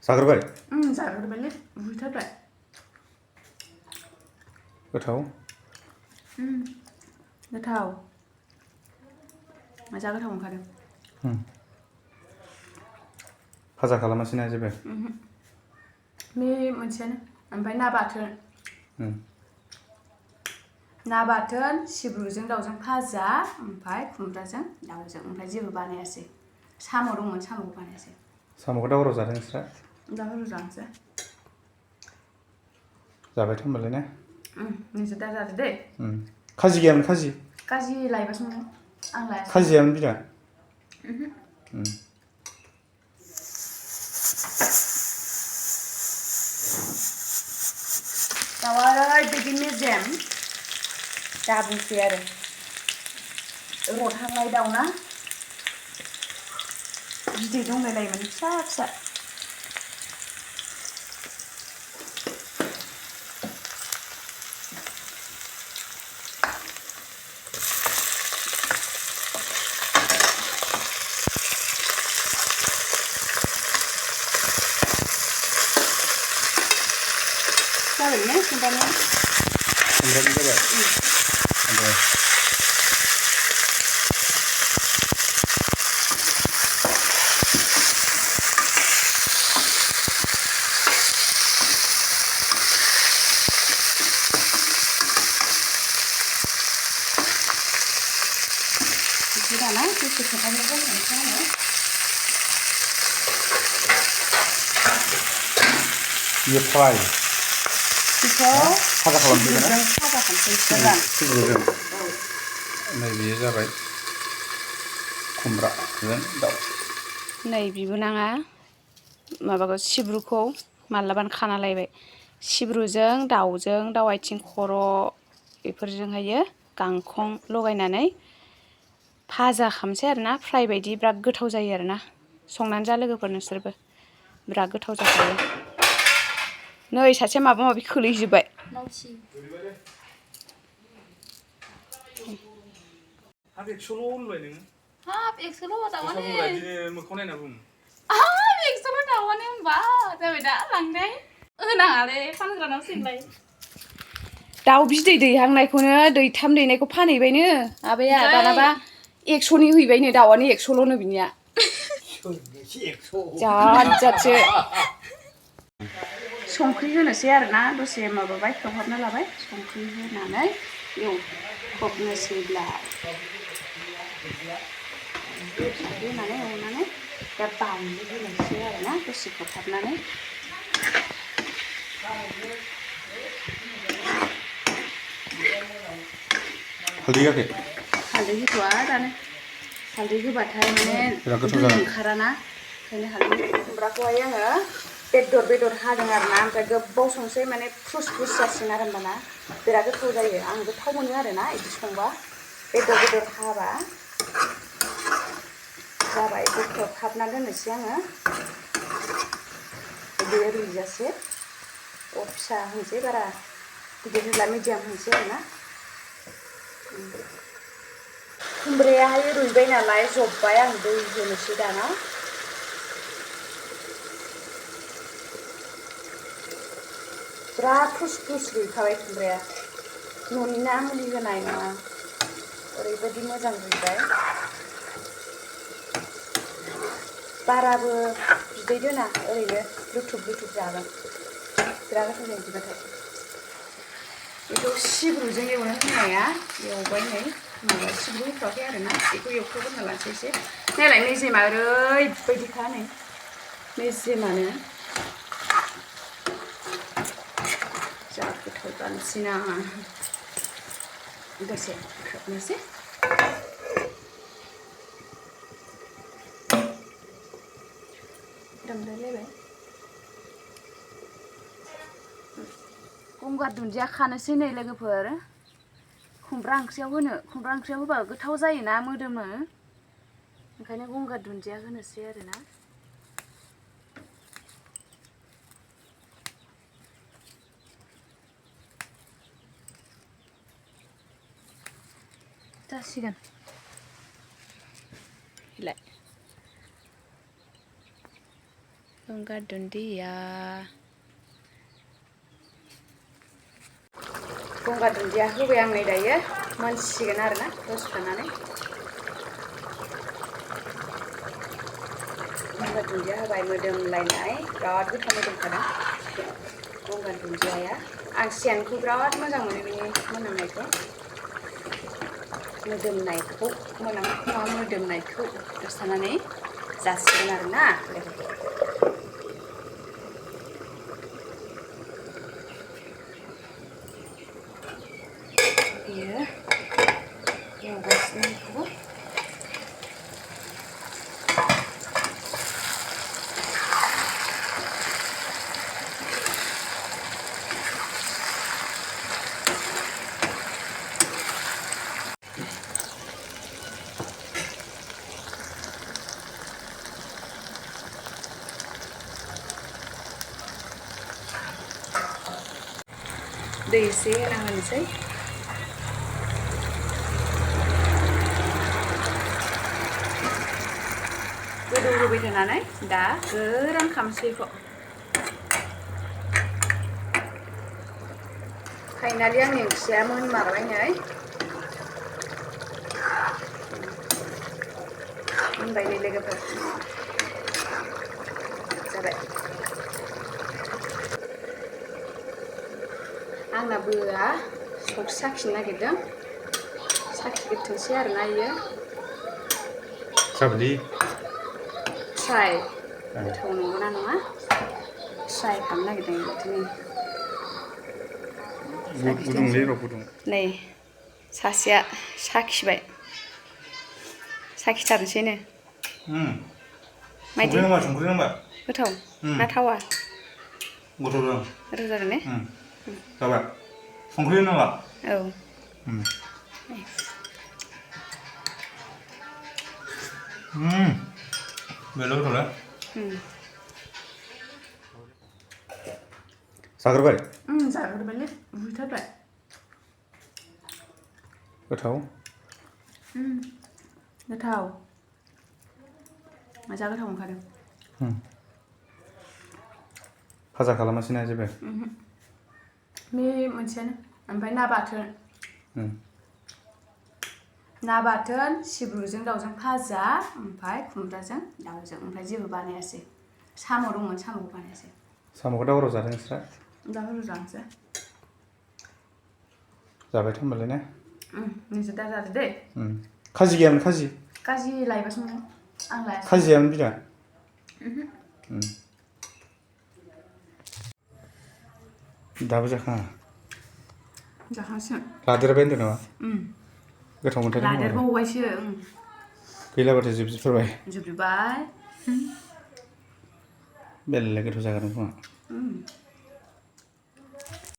जाग्रोबाय? जाग्रोबायलै रुइथारबाय। गोथाव? गोथाव। जा गोथाव ओंखारदों। फाजा खालामासैना जेबो? बे मोनसेयानो ओमफ्राय ना बाथोन। ना बाथोन, सिब्रुजों दाउजों भाजा, ओमफ्राय खुमब्राजों दाउजों, ओमफ्राय जेबो बानायासै। साम' दंमोन, साम'खौ बानायासै। साम'खौ दा हराव जादों नोंस्रा? दा हराव जानोसै। जाबायथ' होनबालाय ने? नोंसोर दा जादो दै। खाजि गैयामोन खाजि? खाजि लायबासोमोन आं लायासै। खाजि जायामोन बिदा? दाउआ ओरैबायदि मेजेम दा बुंसै आरो रथांनाय दाउ ना बिदै दंलायलायोमोन फिसा फिसा। जाबाय ने खुमब्रानिया? खुमब्रानि जाबाय? दे। बिदि दाना दसे खोबहाबना दोननोसै आङो। बियो फ्राय? बेखौ फाजा खालामसै ना? फाजा खालामसै सिब्रुजों? नै बेयो जाबाय खुमब्राजों दाउ। नै बिबोनाङा माबाखौ सिब्रुखौ मालाबानो खाना लायबाय। सिब्रुजों दाउजों, दाउ आथिं खर' बेफोरजोंहायो गांखं लगायनानै भाजा खालामसै आरोना, फ्राय बायदि बिराद गोथाव जायो आरोना। संनानै जा लोगोफोर नोंसोरबो बिराद गोथाव जाखायो। नै सासे माबा माबि खोलैजोब्बाय। हाब 100ल' होनबाय नोङो? हाब 100ल' दाउआनो? बिदिनो मोखाङाव नायना बुं। हाब 100ल' दाउआनो होनबा जाबाय दा लांनाय? होनाङालै फानग्रानाव सोंलाय। दाउ बिदै दैहांनायखौनो दैथाम दैनायखौ फानहैबायनो आबाया दानाबा 100नि हैबायनो दाउआनो 100ल'नो बिनिया। जाद जादसो। संख्रि होनोसै आरोना दसे माबाबाय खोबहाबना लाबाय संख्रि होनानै एवथबनोसैलाय। संख्रि होनानै एवनानै दा बानलु होनोसै आरोना दसे खोबहाबनानै। हालदै होआखै? हालदै होथ'आ दानो। हालदै होबाथाय माने दै ओंखाराना ओंखायनो हालदै खुमब्राखौहाय आङो बेदर हादों आरोना, ओमफ्राय गोबाव संसै माने फ्रुस फ्रुस जासिगोन आरो होमबाना बिराद गोथाव जायो। आं गोथाव मोनो आरोना बिदि संबा बेदर हाबा। जाबाय खोबहाबना दोननोसै आङो बेयो रुइजासे। अर फिसा होनसै, बारा गिदिर होला, मिडियाम होनसै आरोना। खुमब्रायाहाय रुइबाय नालाय जब्बाय, आं दै होनोसै दाना। बिराद फ्रुस फ्रुस रुइखाबाय खुमब्राया। न'नि ना, मुलि होनाय नङा, ओरैबायदि मोजां रुइबाय। बाराबो बिदै दोना, ओरैनो लुथुब लुथुब जागोन। बिराद गोथाव जायो बिदिबाथाय। बेखौ सिब्रुजों एवनो होननाया एवबाय नै माबा सिब्रु होथ'वाखै आरोना, बेखौ एवख्रोबग्रोना लानोसै एसे। नायलाय मेजेमा ओरैबायदिखा नै मेजेमानो। जा गोथाव जानोसैना। दसे खोबनोसै। दोमलायलायबाय। गंगार दुन्दिया खानोसै नै लोगोफोर। खुमब्रा ओंख्रियाव होबा गोथाव जायोना, मोदोमो। ओंखायनो गंगार दुन्दिया होनोसै आरोना। जासिगोन। गंगार दुन्दिया गंगार दुन्दिया होबाय आं नै दायो मोनसिगोन आरोना दसे थानानै गंगार दुन्दिया होबाय मोदोमलायनाय बिराद गोथाव मोदोमखादों गंगार दुन्दियाया आं सियानखौ बिराद मोजां मोनो बिनि मोनामनायखौ मोदोमनायखौ मोदोमनायखौ दसे थानानै जासिगोन आरोना बेयो एवगासिनो बेखौबो दै एसे होना होनोसै गोदौ होबाय थानानै दा गोरान खालामसै बेखौ फाइनालि आंनि ओंख्रिया मोनमारबाय नै मोनबाय नै लोगोफोर जाबाय आंना बोआ संख्रि साखिनो नागिरदों साखिग्रोथोंसै आरोना इयो साबदि ट्राइ गोथाव नंगौना नङा ट्राइ खालामनो नागिरदों बिदिनो गुदुंलै र' गुदुं नै सासेया साखिबाय साखिथारनोसैनो संख्रि नांबाय गोथाव ना थावा गोथाव जादों गोथाव जादों ने जाबाय संख्रि नाङा औ बेल' गोथावलै जाग्रोबाय जाग्रोबायलै बुथारबाय गोथाव गोथाव जा गोथाव ओंखारदों फाजा खालामासैना जेबो बे मोनसेयानो ओमफ्राय ना बाथोन सिब्रुजों दाउजों भाजा ओमफ्राय खुमब्राजों दाउजों ओमफ्राय जेबो बानायासै साम' दंमोन साम'खौ बानायासै साम'खौ दा हराव जादों नोंस्रा दा हराव जानोसै जाबायथ' होनबालाय ने नोंसोर दा जादो दे खाजि गैयामोन खाजि लायबासो मोनो आं लायासै खाजियामोन बिदा दाबो जाखाङा जाखांसिगोन लादेरबाय होनदों नामा गोथाव मोनथारदों लादेरबावबायसो गैलाबाथाय जोबजोबथारबाय जोबजोब्बाय बेलेग गोथाव जागोन खोमा